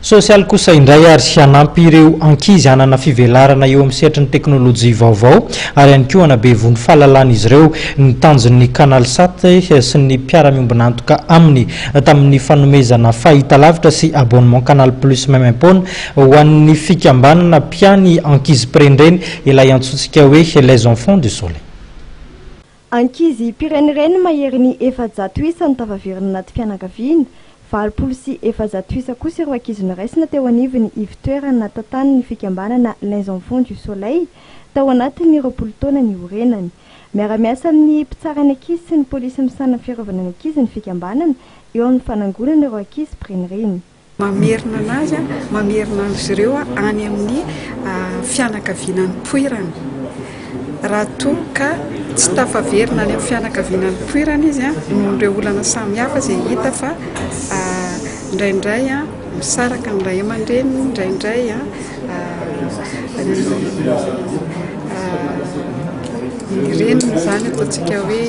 Sosialy kosa indray ary hanampy ireo ankizy hanana fivelarana eo amin'ny sehatry ny teknolojia vaovao ary ihany koa hanabe voho ny fahalalan'izy ireo ny tanjon'ny Canalsat sy ny mpiara-miombon'antoka aminy tamin'ny fanomezana fahitalavitra sy abonnement Canal Plus maimaimpoana ho an'ny fikambanana mpiahy ny ankizy mpirenireny ilay antsointsika hoe Les Enfants du Soleil. Ankizy mpirenireny maherin'ny 400 isa no tafaverina anaty fianakaviana, 480 isa kosa ireo ankizy noraisina teo anivon'ny ivon-toerana tantanin'ny fikambanana Les Enfants du Soleil tao anatin'ny 20 taona niorenany. Miara-miasa amin'ny mpitsara ny ankizy sy ny polisy misahana ny fiarovana ny ankizy ny fikambanana eo amin'ny fanangonana ireo ankizy mpirenireny. Mamerina anazy, mamerina azy ireo any amin'ny fianakaviana nipoirany. Raha toa ka tsy tafaverina any amin'ny fianakaviana nipoirany izy noho ireo olana samihafa izay hita fa indraindray misaraka ny ray aman-dreniny, indraindray ny reniny izany ataontsika hoe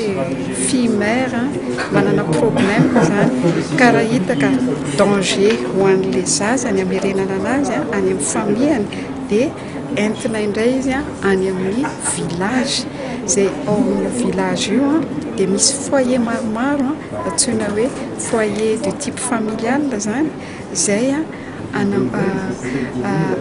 fille mère manana problème izany ka raha hita ka danger ho an'ilay zaza ny hamerenana anazy any amin'ny famille-ny dia entina indray izy any amin'ny village izay ao amin'io village io dia misy foyer maromaro antsoina hoe foyer de type familial izany izay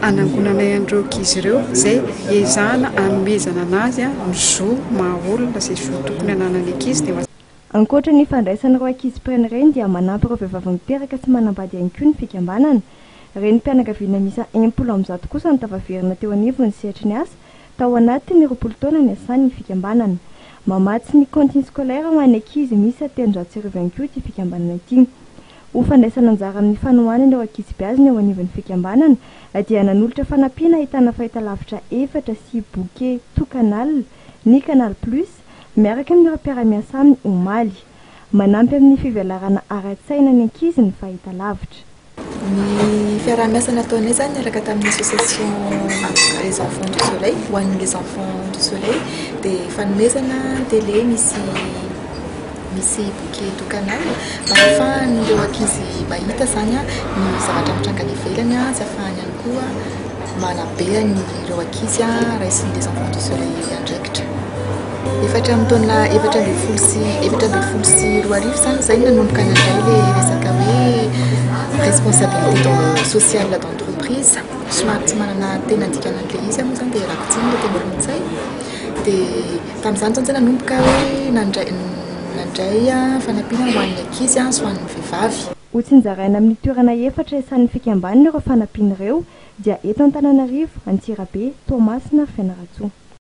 Hanangonanay an'ireo ankizy ireo izay ezahana hanomezana anazy ny zo maha olona izay zo tokony hananan'ny ankizy dia. Ankoatra ny fandraisana ireo ankizy mpirenireny dia manampy ireo vehivavy miteraka sy manambady ihany koa ny fikambanana. Renim-pianakaviana miisa 160 kosa no tafaverina teo anivon'ny sehatry ny asa tao anatin'ny 20 taona niasany ny fikambanana. Mamatsy ny cantine scolaire ho an'ny ankizy miisa 1300 ihany koa ity fikambanana ity. Ho fandraisana anjara amin'ny fanohanana ireo ankizy beazina eo anivon'ny fikambanana dia nanolotra fanampiana ahitana fahitalavitra efatra sy bouquet tout canal ny Canal Plus miaraka amin'ireo mpiara-miasa aminy omaly. Manampy amin'ny fivelarana ara-tsaina ny ankizy ny fahitalavitra. Ny fiaraha-miasa nataonay izany niaraka tamin'ny association Les Enfants du Soleil, ho an'ny Les Enfants du Soleil dia fanomezana télé misy misy bouquet tout canal mba ahafahan'ireo ankizy mahita izany ny zavatra mitranga any ivelany sy ahafahany ihany koa manabe an'ireo ankizy raisin'ny Les Enfants du Soleil andraikitra. Efa hatramin'ny taona 2014 izany izay no nanomboka nandray ilay resaka hoe responsabilité sociale d'entreprise. Somary tsy manana tena dikany an'ilay izy aho moa izany dia ialako tsiny ilay teny frantsay. Dia tamin'izany izany izay nanomboka hoe nandray nandray fanampiana ho an'ny ankizy sy ho an'ny vehivavy. Hotsinjaraina amin'ny toerana efatra isan'ny fikambanana ireo fanampiana ireo dia eto Antananarivo, Antsirabe, Toamasina ary Fianarantsoa.